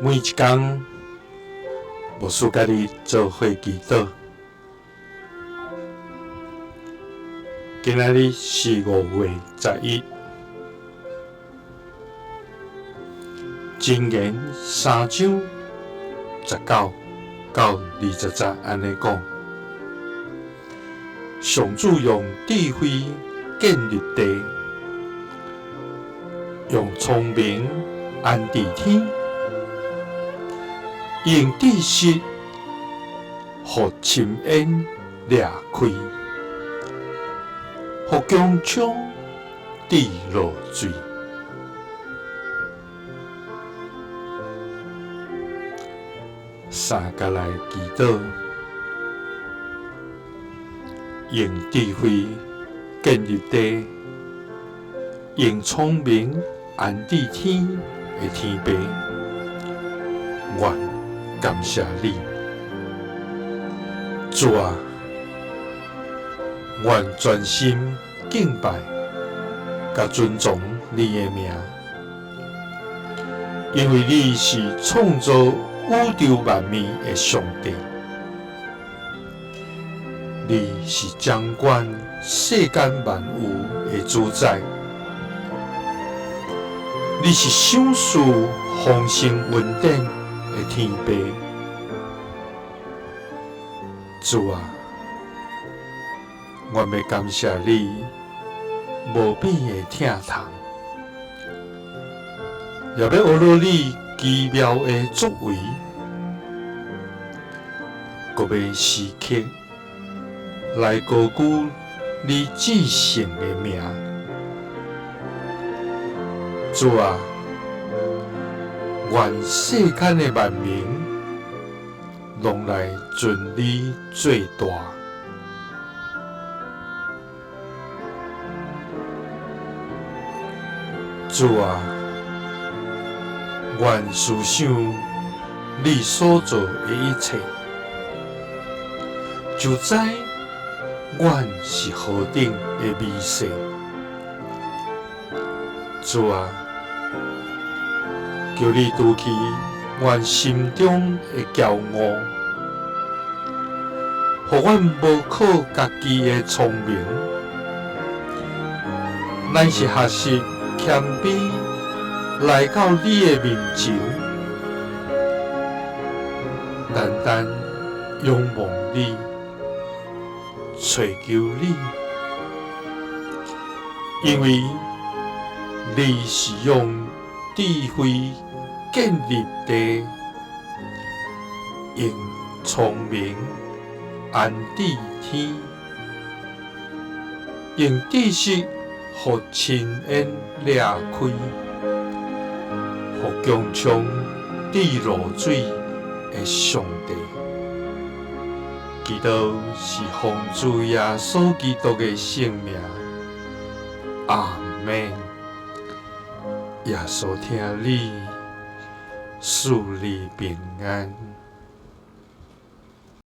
每一工，牧師佮你做伙祈禱。今仔日是5月11，箴言三章19到20節按呢講：上主用智慧建立地，用聰明安置天。用知識予深淵裂開，予穹蒼滴落水。三佮來祈禱，用智慧建立地，用聰明安置天的天父，願感謝你，主啊，願全心敬拜佮尊崇你的名，因為你是創造宇宙萬物的上帝，你是掌管世間萬有的主宰，你是賞賜豐盛恩典的天父。主啊，我欲感謝你無比的疼痛，也欲學著你奇妙的作為，閣欲時刻來高舉你至聖的名。主啊，願世間的萬民攏來尊你做大。主啊，願思想你所做的一切，就知阮是何等的微細。主啊，求你除去阮心中的驕傲，予阮無靠家己的聰明，乃是學習謙卑來到你的面前，單單仰望你，揣求你，因為你是用智慧建立地，用聰明安置天，用知識予深淵裂開，予穹蒼滴露水的上帝。祈禱是奉主耶穌基督的聖名，阿們。耶穌疼你，賜你平安。